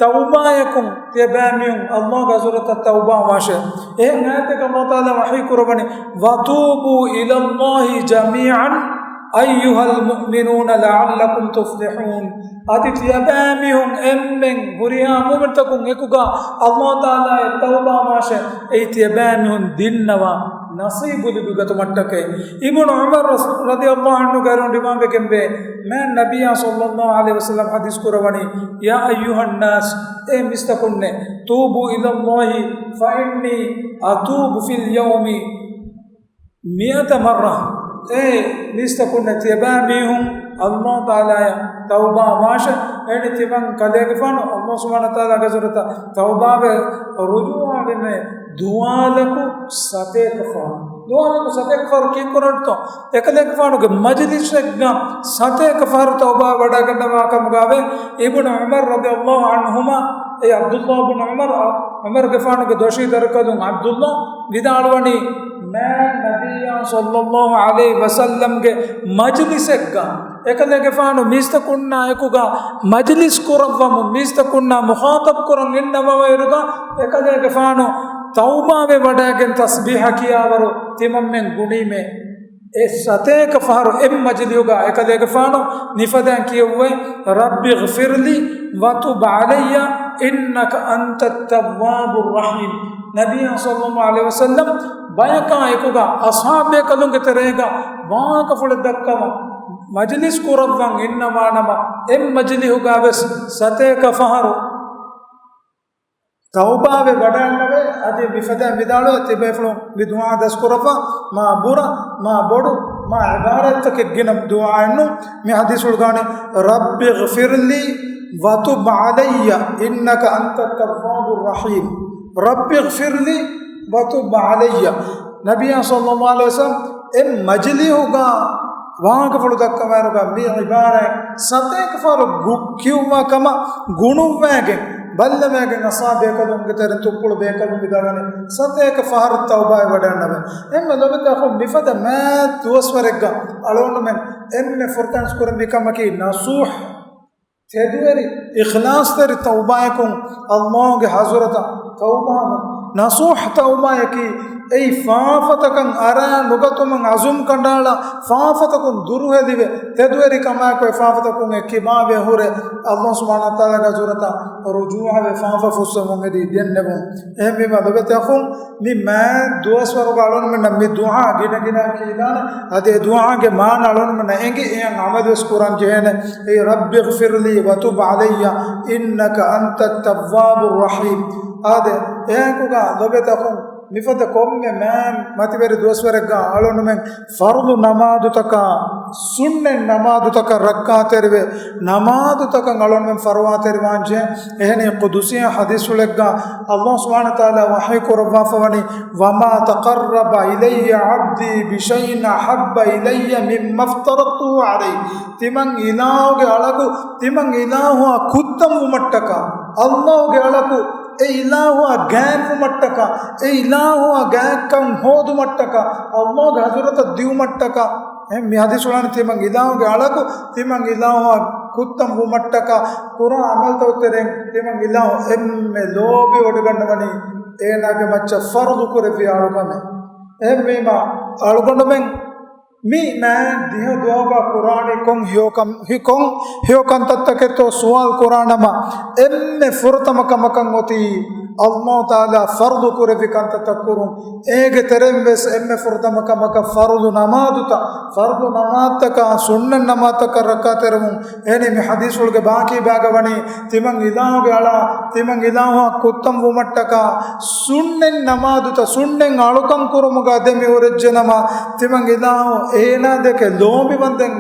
ތައުބާޔަކުން ތިޔަބައިމީހުން ﷲގެ ޙަޟްރަތަށް ތައުބާވާށޭ. އެހެން އާޔަތެއްގަ ﷲ ތަޢާލާ ވަޙީ ކުރައްވަނީ، وتوبوا إلى الله جميعا أيها المؤمنون لعلكم تفلحون. އަދި ތިޔަބައިމީހުން އެންމެން ހުރިހާ މުއުމިންތަކުން އެކުގަ ﷲ ތަޢާލާއަށް ތައުބާވާށޭ، އެއީ ތިޔަބައިމީހުން ދިންނަވާ ނަޞީބު ލިބިގަތުމަށްޓަކައި. އިބްނު ޢުމަރު ރަސް-، ރަޟިޔަﷲ ޢަންހުގެ އަރިހުން ރިވާވެގެންވޭ، މާތް ނަބިއްޔާ ޞައްލައްލާހު ޢަލައިހި ވަސައްލަމް ޙަދީޘް ކުރައްވަނީ، يا أيها الناس، އޭ މީސްތަކުންނޭ، توبوا إلى الله فإني أتوب في اليوم مائة مرة. އޭ މީސްތަކުންނޭ، ތިޔަބައިމީހުން ﷲ ތަޢާލާއަށް ތައުބާވާށޭ. އެހެނީ ތިމަން ކަލޭގެފާނު ﷲ ސުބްޙާނަހޫ ވަތަޢާލާގެ ޙަޟްރަތަށް ތައުބާވެ ރުޖޫޢަވެމޭ ދުވާލަކު ސަތޭކަ ފަހަރު. ދުވާލަކު ސަތޭކަ ފަހަރު ކީއްކުރަންތޯ؟ އެކަލޭގެފާނުގެ މަޖިލިސެއްގަ ސަތޭކަ ފަހަރު ތައުބާ ވަޑައިގަންނަވާ ކަމުގައި އިބްނު ޢުމަރު ރަޟިޔަﷲ ޢަންހުމާ، އެ ޢަބްދުﷲ ބިން ޢުމަރު، ޢުމަރުގެފާނުގެ ދޮށީ ދަރިކަލުން ޢަބްދުﷲ ވިދާޅުވަނީ، މާތް ނަބިއްޔާ ޞައްލައްލާހު ޢަލައިހި ވަސައްލަމްގެ މަޖިލިސެއްގަ އެކަލޭގެފާނު މީސްތަކުންނާ އެކުގަ މަޖިލިސް ކުރައްވަމުން، މީސްތަކުންނާ މުޚާޠަބް ކުރަން އިންނަވައިރުގަ، އެކަލޭގެފާނު ތައުބާވެ ވަޑައިގެން ތަސްބީޙަ ކިޔާވަރު ތިމަންމެން ގުނީމޭ. އެ ސަތޭކަ ފަހަރު އެއް މަޖިލިހުގަ އެކަލޭގެފާނު ނިފަދައިން ކިޔެއްވައި، "رب اغفر لي وتب علي إنك أنت التواب الرحيم." ނަބިއްޔާ ޞައްލައްލާހު ޢަލައިހި ވަސައްލަމް ބަޔަކާ އެކުގަ އަޞްޙާބޭކަލުންގެ ތެރޭގަ ވާހަކަފުޅެއް ދައްކަވަން، މަޖިލިސް ކުރައްވަން އިންނަވާނަމަ، އެއް މަޖިލިހުގަ ވެސް ސަތޭކަ ފަހަރު ތައުބާވެ ވަޑައިންނަވޭ. އަދި މިފަދައިން ވިދާޅުވޭ، ތިބޭފުޅުން މި ދުޢާ ދަސްކުރައްވާ، މާ ބުރަ، މާ ބޮޑު، މާ ޢިބާރާތްތަކެއް ގިނަ ދުޢާއެއްނު. މި ޙަދީޘްފުޅުގައި، "رب اغفر لي وتب علي إنك أنت التواب الرحيم. رب اغفر لي وتب علي." ނަބިއްޔާ ޞައްލައްލާހު ޢަލައިހި ވަސައްލަމް އެ މަޖިލިހުގަ ވާހަކަފުޅު ދައްކަވާއިރުގަ މި ޢިބާރާތް ސަތޭކަ ފަހަރު ގު-، ކިޔުއްވާ ކަމަށް ގުނުއްވައިގެން، ބައްލަވައިގެން އަޞްޙާބޭކަލުންގެ ތެރެއިން ތުއްޕުޅު ބޭކަލުން ވިދާޅުވަނީ ސަތޭކަ ފަހަރު ތައުބާވެ ވަޑައިންނަވޭ. އެންމެ ލޯބިވެތި އަޚުން، މިފަދަ މާތް ދުވަސްވަރެއްގަ އަޅުގަނޑުމެން އެންމެ ފުރަތަމަ ކުރަންވީ ކަމަކީ ނަޞޫޙް، ތެދުވެރި، އިޚްލާޞްތެރި ތައުބާއަކުން ﷲ ގެ ޙަޟްރަތަށް ތައުބާވުން. ނަޞޫޙް ތައުބާއަކީ އެއީ ފާފަތަކަށް އަރާ ނުގަތުމަށް ޢަޒުމް ކަނޑައަޅާ، ފާފަތަކުން ދުރުހެލިވެ، ތެދުވެރި ކަމާއެކު އެ ފާފަތަކުން އެ ކިބާވެ ހުރެ، ﷲ ސުބްޙާނަހޫ ވަތަޢާލާގެ ޙަޟްރަތަށް ރުޖޫޢަވެ ފާފަ ފުއްސަވަން އެދި ދެންނެވުން. އެހެންވީމަ ލޮބެތި އަޚުން، މި މާތް ދުވަސްވަރުގަ އަޅުގަނޑުމެންނަށް މި ދުޢާ ގިނަ ގިނަ ކިޔާނެ. އަދި އެ ދުޢާގެ މާނަ އަޅުގަނޑުމެންނަށް އެނގި އެއަށް ޢަމަލުވެސް ކުރަން ޖެހޭނެ. އެ، "رب اغفر لي وتب علي إنك أنت التواب الرحيم." އާދެ، އެހެންކުގަ ލޮބެތި އަޚުން، މިފަދަ ކޮންމެ މާތް މަތިވެރި ދުވަސްވަރެއްގަ އަޅުގަނޑުމެން ފަރުޟު ނަމާދުތަކާ، ސުންނަތް ނަމާދުތަކަށް ރައްކާތެރިވެ، ނަމާދުތަކަށް އަޅުގަނޑުމެން ފަރުވާތެރިވާންޖެ. އެހެނީ ޤުދުސީ ޙަދީޘްފުޅެއްގަ ﷲ ސުބްޙާނަހޫ ވަތަޢާލާ ވަޙީ ކުރައްވާފަވަނީ، "وما تقرب إلي عبدي بشيء أحب إلي مما افترضته عليه." ތިމަން އިލާހުގެ އަޅަކު، ތިމަން އިލާހުއާ ކުއްތަން ވުމަށްޓަކާ، ﷲ ގެ އަޅަކު އެ އިލާހުއާ ގާތްވުމަށްޓަކާ، އެ އިލާހުއާ ގާތްކަން ހޯދުމަށްޓަކާ، ﷲ ގެ ޙަޟްރަތަށް ދިއުމަށްޓަކާ، އެ މި ޙަދީޘްފުޅާނީ ތިމަން އިލާހުގެ އަޅަކު، ތިމަން އިލާހުއާ ކުއްތަން ވުމަށްޓަކާ، ކުރާ ޢަމަލުތަކުގެ ތެރެއިން ތިމަން އިލާހު އެންމެ ލޯބިވެވޮޑިގަންނަވަނީ އޭނާގެ މައްޗަށް ފަރުޟު ކުރެއްވި އަޅުކަމެއް. އެހެންވީމަ، އަޅުގަނޑުމެން މި މާތް ދިހަ ދުވަހުގަ ކުރާނީ ކޮން ހެޔޮކަން-، ހި-، ކޮން ހެޔޮކަންތައްތަކެއްތޯ ސުވާލު ކުރާނަމަ، އެންމެ ފުރަތަމަ ކަމަކަށް އޮތީ ﷲ ތަޢާލާ ފަރުޟު ކުރެއްވި ކަންތައްތައް ކުރުން. އޭގެ ތެރެއިން ވެސް އެންމެ ފުރަތަމަ ކަމަކަށް ފަރުޟު ނަމާދުތައް، ފަރުޟު ނަމާދުތަކާ ސުންނަތް ނަމާދުތަކަށް ރައްކާތެރިވުން. އެހެނީ މި ޙަދީޘްފުޅުގެ ބާކީ ބައިގަ ވަނީ، ތިމަން އިލާހުގެ އަޅާ، ތިމަން އިލާހުއާ ކުއްތަން ވުމަށްޓަކާ، ސުންނަތް ނަމާދުތައް، ސުންނަތް އަޅުކަން ކުރުމުގަ ދެމިހުރެއްޖެނަމަ، ތިމަން އިލާހު އޭނާ ދެކެ ލޯބިވަންދެން،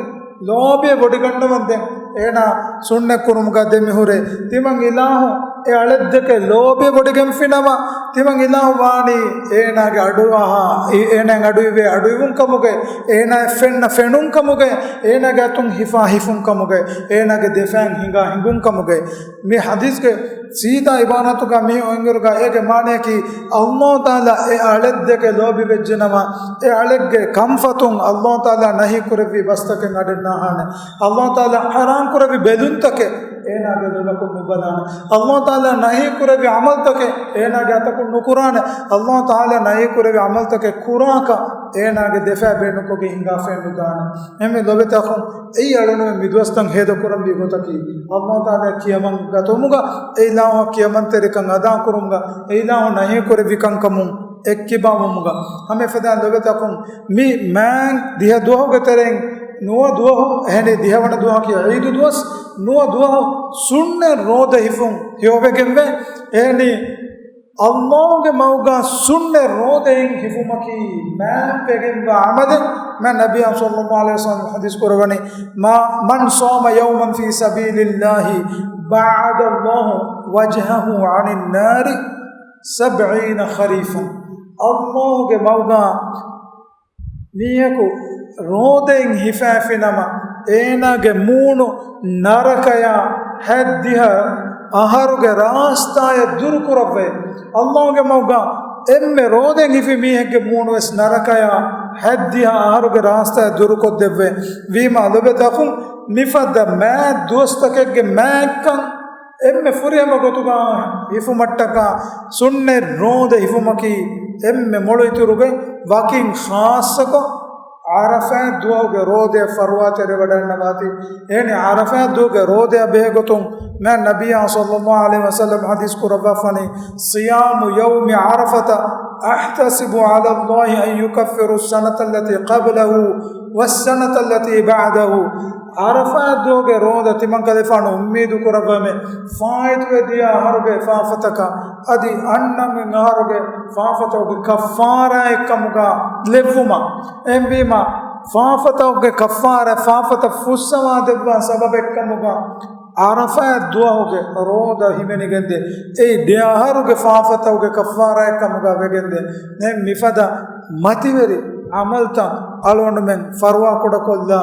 ލޯބި ވޮޑިގަންނަވަންދެން އޭނާ ސުންނަތް ކުރުމުގަ ދެމިހުރޭ. ތިމަން އިލާހު އެ އަޅެއްދެކެ ލޯބި ވޮޑިގެންފިނަމަ، ތިމަން އިލާހު ވާނީ އޭނާގެ އަޑުއަހާ، އޭނާ އަޑުއިވޭ އަޑުއިވުން ކަމުގައި، އޭނާ ފެންނަ ފެނުން ކަމުގައި، އޭނާގެ އަތުން ހިފާ ހިފުން ކަމުގައި، އޭނާގެ ދެފައިން ހިނގާ ހިނގުން ކަމުގައި. މި ޙަދީޘްގެ ސީދާ އިބާރާތުގަ މި އޮތްއިރުގަ އޭގެ މާނަޔަކީ، ﷲ ތަޢާލާ އެ އަޅެއްދެކެ ލޯބިވެއްޖެނަމަ، އެ އަޅެއްގެ ކަންފަތުން ﷲ ތަޢާލާ ނަހީ ކުރެއްވި ބަސްތަކެއް އަޑެއް ނާހާނެ. ﷲ ތަޢާލާ ޙަރާމް ކުރެއްވި ބެލުންތަކެއް އޭނާގެ ލޮލަކުން ނުބަލާނެ. ﷲ ތަޢާލާ ނަހީ ކުރެއްވި ޢަމަލުތަކެއް އޭނާގެ އަތަކުން ނުކުރާނެ. ﷲ ތަޢާލާ ނަހީ ކުރެއްވި ޢަމަލުތަކެއް ކުރާކަށް އޭނާގެ ދެފައި ބޭނުންކޮށްގެން ހިނގާފައެއް ނުދާނެ. އެހެންވެ ލޮބެތި އަޚުން، އެއީ އަޅުގަނޑުމެން މިދުވަސްތަން ހޭދަކުރަންވީ ގޮތަކީ، ﷲ ތަޢާލާ ކިޔަމަން ގަތުމުގަ، އެ އިލާހު ކިޔަމަންތެރިކަން އަދާކުރުމުގަ، އެ އިލާހު ނަހީ ކުރެއްވި ކަންކަމުން އެއްކިބާވުމުގަ، ހަމައެފަދައިން ލޮބެތި އަޚުން، މި މާތް ދިހަ ދުވަހުގެ ތެރެއިން ނުވަ ދުވަހު، އެހެނީ ދިހަވަނަ ދުވަހަކީ ޢީދު ދުވަސް، ނުވަ ދުވަހު ސުންނަތް ރޯދަ ހިފުން ހެޔޮވެގެންވޭ. އެހެނީ ﷲ ގެ މަގުގަ ސުންނަތް ރޯދައިން ހިފުމަކީ މާތްވެގެންވާ ޢަމަލެއް. މާތް ނަބިއްޔާ ޞައްލައްލާހު ޢަލައިހި ވަސައްލަމަ ޙަދީޘް ކުރައްވަނީ، "ما، من صام يوما في سبيل الله بعد الله وجهه عن النار سبعين خريفا." ﷲ ގެ މަގުގަ މީހަކު ރޯދައިން ހިފައިފިނަމަ، އޭނާގެ މޫނު ނަރަކަޔާ ހަތްދިހަ އަހަރުގެ ރާސްތާއަށް ދުރުކުރައްވައޭ. ﷲ ގެ މަގުގަ އެންމެ ރޯދައިން ހިފި މީހެއްގެ މޫނުވެސް ނަރަކަޔާ ހަތްދިހަ އަހަރުގެ ރާސްތާއެއް ދުރުކޮށްދެއްވޭ. ވީމާ ލޮބުވެތި އަޚުން، މިފަދަ މާތް ދުވަސްތަކެއްގެ މާތްކަން އެންމެ ފުރިހަމަ ގޮތުގަ ހިފުމަށްޓަކާ ސުންނަތް ރޯދަ ހިފުމަކީ އެންމެ މޮޅު އިތުރުގައި ވަކިން ޚާއްޞަކޮށް، ޢަރަފާތް ދުވަހުގެ ރޯދައަށް ފަރުވާތެރިވަޑަންނަވާތީ. އެހެނީ ޢަރަފާތް ދުވަހުގެ ރޯދައާ ބެހޭ ގޮތުން މާތް ނަބިއްޔާ ޞައްލައްލާހު ޢަލައިހި ވަސައްލަމް ޙަދީޘް ކުރައްވާފަނީ، "صيام يوم عرفة أحتسب على الله أن يكفر السنة التي قبله والسنة التي بعده." ޢަރަފާތް ދުވަހުގެ ރޯދަ ތިމަންކަލޭގެފާނު އުއްމީދު ކުރައްވަމޭ، ފާއިތުވެ ދިޔަ އަހަރުގެ ފާފަތަކަށް އަދި އަންނަމެން އަހަރުގެ ފާފަތަކުގެ ކައްފާރާއެއްކަމުގަ ލެއްވުމަށް. އެހެންވީމަ، ފާފަތަކުގެ ކައްފާރާ، ފާފަތައް ފުއްސަވާ ދެއްވާ ސަބަބެއްކަމުގަ ޢަރަފާތް ދުވަހުގެ ރޯދަ ހިމެނިގެންދޭ. އެއީ ދެ އަހަރުގެ ފާފަތަކުގެ ކައްފާރާއެއްކަމުގަ ވެގެންދޭ. ދެން މިފަދަ މަތިވެރި ޢަމަލްތައް އަޅުގަނޑުމެން ފަރުވާކުޑަކޮށްލާ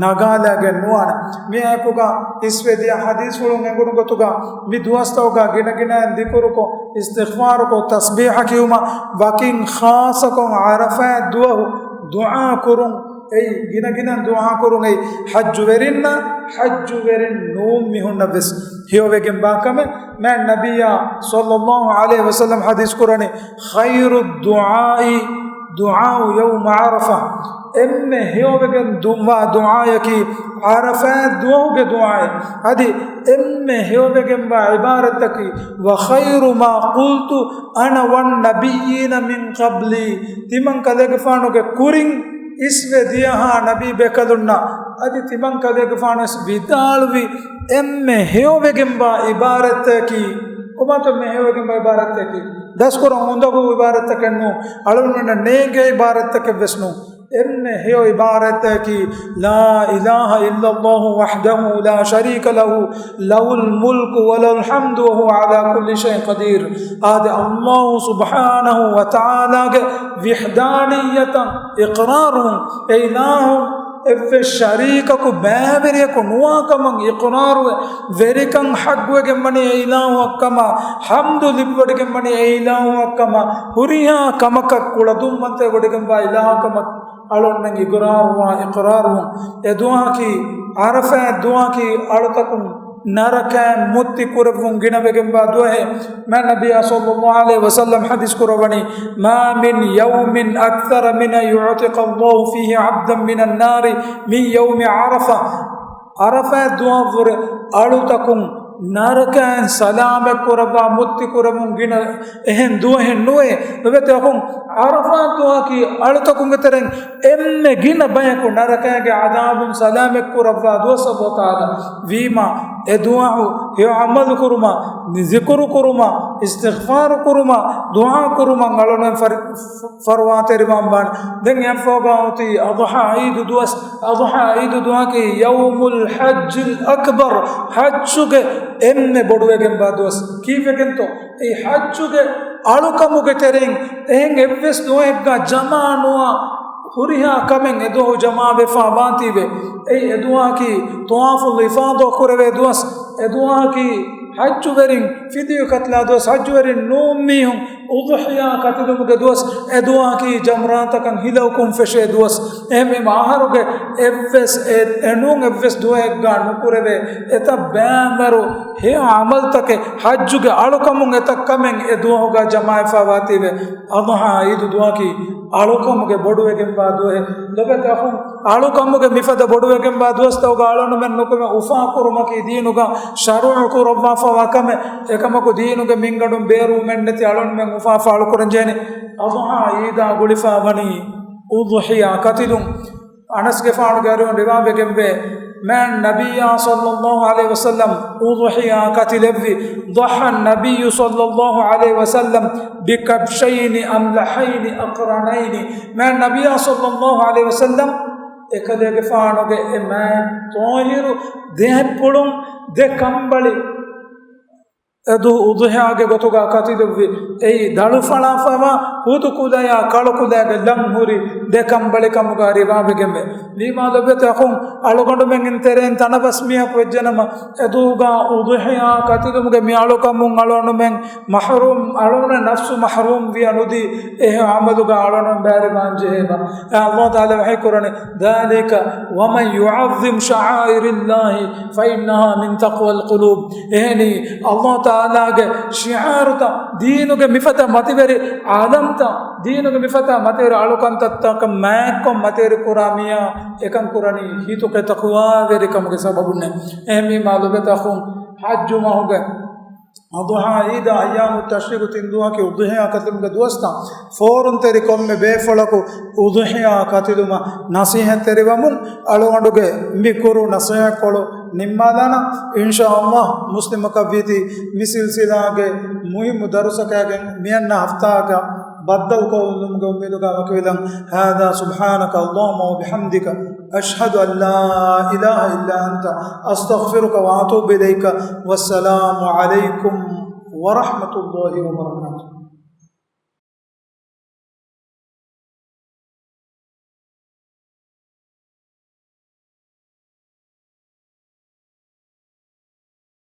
ނަގާލައިގެން ނުވާނެ. މިއާއެކުގަ އިސްވެ ދިޔަ ޙަދީޘްފުޅުން އެނގުނު ގޮތުގަ މި ދުވަސްތަކުގަ ގިނަގިނައިން ޛިކުރުކޮށް، އިސްތިޣްފާރުކޮށް، ތަސްބީޙަ ކިޔުމަށް، ވަކިން ޚާއްޞަކޮށް ޢަރަފާތް ދުވަހު ދުޢާ ކުރުން، އެއީ ގިނަގިނަ ދުޢާ ކުރުން، އެއީ ޙައްޖުވެރިންނަށް، ޙައްޖުވެރިން ނޫން މީހުންނަށް ވެސް ހެޔޮވެގެންވާ ކަމެއް. މާތް ނަބިއްޔާ ޞައްލައްލާހު ޢަލައިހި ވަސައްލަމް ޙަދީޘް ކުރަނީ، "خير الدعاء دعاء يوم عرفة." އެންމެ ހެޔޮވެގެން ދުވާ ދުޢާޔަކީ ޢަރަފާތް ދުވަހުގެ ދުޢާއެއް. އަދި އެންމެ ހެޔޮވެގެންވާ ޢިބާރަތަކީ، "وخير ما قلت أنا والنبيين من قبلي." ތިމަން ކަލޭގެފާނުގެ ކުރިން އިސްވެ ދިޔަހާ ނަބީ ބޭކަލުންނަށް އަދި ތިމަން ކަލޭގެފާނު ވެސް ވިދާޅުވި އެންމެ ހެޔޮވެގެންވާ ޢިބާރަތަކީ، ކޮބާތޯ މެ ހެޔޮވެގެންވާ ޢިބާރަތަކީ؟ ދަސްކުރަން އުނދަގޫ ޢިބާރަތަކެއް ނޫން، އަޅުގަނޑުމެންނަށް ނޭނގޭ ޢިބާރަތަކެއް ވެސް ނޫން. އެންމެ ހެޔޮ ޢިބާރަތަކީ، "لا إله إلا الله وحده لا شريك له، له الملك وله الحمد وهو على كل شيء قدير." އާދެ، ﷲ ސުބްޙާނަހޫ ވަތަޢާލާގެ ވިޙްދާނިއްޔަތަށް އިޤްރާރު، އެ އިލާހު އެއްވެސް ޝަރީކަކު ބައިވެރިޔަކު ނުވާކަމަށް އިޤްރާރުވެ، ވެރިކަން ޙައްޤުވެގެންވަނީ އެ އިލާހުއަށްކަމަށް، ޙަމްދު ލިބިވޮޑިގެންވަނީ އެ އިލާހުއަށްކަމަށް، ހުރިހާ ކަމަކަށް ކުޅަދުންވަންތަވެވޮޑިގެންވާ އިލާހުކަމަށް އަޅުގަނޑުމެން އިޤްރާރުވާ އިޤްރާރުވުން. އެ ދުވަހަކީ ޢަރަފާތް ދުވަހަކީ އަޅުތަކުން ނަރަކައިން މުއްތި ކުރެއްވުން ގިނަވެގެންވާ ދުވަހެއް. މާތް ނަބިއްޔާ ޞައްލައްލާހު ޢަލައިހި ވަސައްލަމް ޙަދީޘް ކުރައްވަނީ، "ما من يوم أكثر من أن يعتق الله فيه عبدا من النار من يوم عرفة." ޢަރަފާތް ދުވަހަށްވުރެ އަޅުތަކުން ނަރަކައިން ސަލާމަތް ކުރައްވާ، މުއްތި ކުރެވުން ގިނަ އެހެން ދުވަހެއް ނުވޭ. ލޮބުވެތި އަޚުން، ޢަރަފާތް ދުވަހަކީ އަޅުތަކުންގެ ތެރެއިން އެންމެ ގިނަ ބަޔަކު ނަރަކައިގެ ޢަޛާބުން ސަލާމަތް ކުރައްވާ ދުވަސް ﷲ ތަޢާލާ. ވީމާ، އެ ދުޢާ ހެޔޮ ޢަމަލު ކުރުމަށް، ޒިކުރު ކުރުމަށް، އިސްތިޣްފާރު ކުރުމަށް، ދުޢާ ކުރުމަށް އަޅުގަނޑުމެން ފަރި-، ފަރުވާތެރިވާން ވާނެ. ދެން އެއަށްފަހުގަ އޮތީ އަޟްޙާ ޢީދު ދުވަސް. އަޟްޙާ ޢީދު ދުވަހަކީ يوم الحج الأكبر، ޙައްޖުގެ އެންމެ ބޮޑުވެގެންވާ ދުވަސް. ކީއްވެގެންތޯ؟ އެ ޙައްޖުގެ އަޅުކަމުގެ ތެރެއިން އެހެން އެއްވެސް ދުވަހެއްގަ ޖަމާ ނުވާ ހުރިހާ ކަމެއް އެ ދުވަހު ޖަމާވެފަ ވާތީވެ. އެއީ އެ ދުވަހަކީ ޠަވާފުލް އިފާޟާ ކުރެވޭ ދުވަސް. އެ ދުވަހަކީ ޙައްޖުވެރިން ފިދިޔަ ކަތިލާ ދުވަސް، ޙައްޖުވެރިން ނޫން މީހުން އުޟްޙިޔާ ކަތިލުމުގެ ދުވަސް، އެ ދުވަހަކީ ޖަމްރާތަކަށް ހިލައުކުން ފެށޭ ދުވަސް. އެހެންވީމަ އަހަރުގެ އެއްވެސް އެ، އެނޫން އެއްވެސް ދުވަހެއްގަ ނުކުރެވޭ އެތައް ބައިވަރު ހެޔޮ ޢަމަލްތަކެއް، ޙައްޖުގެ އަޅުކަމުން އެތައް ކަމެއް އެ ދުވަހުގަ ޖަމާވެފަ ވާތީވެ. އަޟްޙާ ޢީދު ދުވަހަކީ އަޅުކަމުގެ ބޮޑުވެގެންވާ ދުވަހެއް. ލޮބުވެތި އަޚުން، އަޅުކަމުގެ މިފަދަ ބޮޑުވެގެންވާ ދުވަސްތަކުގަ އަޅުގަނޑުމެން ނުކުމެ އުފާ ކުރުމަކީ ދީނުގަ ޝަރުޢު ކުރައްވާފަވާ ކަމެއް. އެކަމަކު ދީނުގެ މިންގަނޑުން ބޭރުވުމެއްނެތި އަޅުގަނޑުމެން އުފާ ފާޅުކުރަންޖެހެނީ. އަޟްޙާ ޢީދާ ގުޅިފަ ވަނީ އުޟްޙިޔާ ކަތިލުން. އަނަސްގެފާނުގެ އަރިހުން ރިވާވެގެންވޭ، މާތް ނަބިއްޔާ ޞައްލައްލާހު ޢަލައިހި ވަސައްލަމް އުޟްޙިޔާ ކަތިލެއްވި. ضحى النبي صلى الله عليه وسلم بكبشين أملحين أقرنين. މާތް ނަބިއްޔާ ޞައްލައްލާހު ޢަލައިހި ވަސައްލަމް އެކަލޭގެފާނުގެ އެ މާތް ޠާހިރު ދެ އަތްޕުޅުން ދެ ކަނބަޅި އެދު އުޟްޙިޔާގެ ގޮތުގަ ކަތިލެއްވި. އެއީ ދަޅުފަޅާފަވާ ހުދު ކުލަޔާ ކަޅު ކުލައިގެ ލަން ހުރި ދެ ކަނބަޅިކަމުގަ ރިވާވެގެންވޭ. ވީމާ ލޮބުވެތި އަޚުން، އަޅުގަނޑުމެން ތެރެއިން ތަނަވަސް މީހަކު ވެއްޖެނަމަ، އެދުވަހުގަ އުޟުޙިޔާ ކަތިލުމުގެ މި އަޅުކަމުން އަޅުގަނޑުމެން މަޙްރޫމް، އަޅުގަނޑު ނަފްސު މަޙްރޫމް ވިޔަ ނުދީ، އެހެން ޢަމަލުގަ އަޅުގަނޑުމެން ބައިވެރިވާން ޖެހޭނަމަ. އެ ﷲ ތަޢާލާ ވަޙީ ކުރަނީ، ذلك ومن يعظم شعائر الله فإنها من تقوى القلوب. އެހެނީ، ﷲ ތަޢާލާގެ ޝިޢާރުތައް، ދީނުގެ މިފަދަ މަތިވެރި ޢަލަމްތައް، ދީނުގެ މިފަދަ މަތިވެރި އަޅުކަންތައްތަކަށް މާތްކޮށް މަތިވެރި ކުރާ މީހާ އެކަން ކުރަނީ ހިތުގެ ތަޤްވާވެރިކަމުގެ ސަބަބުންނޭ. އެހެންވީމާ ލޮބުވެތި އަޚުން، ޙައްޖު މަހުގެ އަޟުޙާ ޢީދާ އައްޔާމު ތަޝްރީޤު ތިން ދުވަހަކީ އުޟުޙިޔާ ކަތިލުމުގެ ދުވަސްތައް. ފޯރުންތެރި ކޮންމެ ބޭފުޅަކު އުޟުޙިޔާ ކަތިލުމަށް ނަޞޭޙަތްތެރިވަމުން އަޅުގަނޑުގެ މި ކުރު ނަޞޭޙަތްކޮޅު ނިންމާލާނަން. އިންޝާﷲ، މުސްލިމަކަށްވީތީ މި ސިލްސިލާގެ މުހިއްމު ދަރުސަކާގެން މިއަންނަ ހަފްތާގަ ބައްދަލުކޮށްލުމުގެ އުއްމީދުގަ ވަކިވެލަން. هذا سبحانك اللهم وبحمدك، أشهد أن لا إله إلا أنت، أستغفرك وأتوب إليك. والسلام عليكم ورحمة الله وبركاته.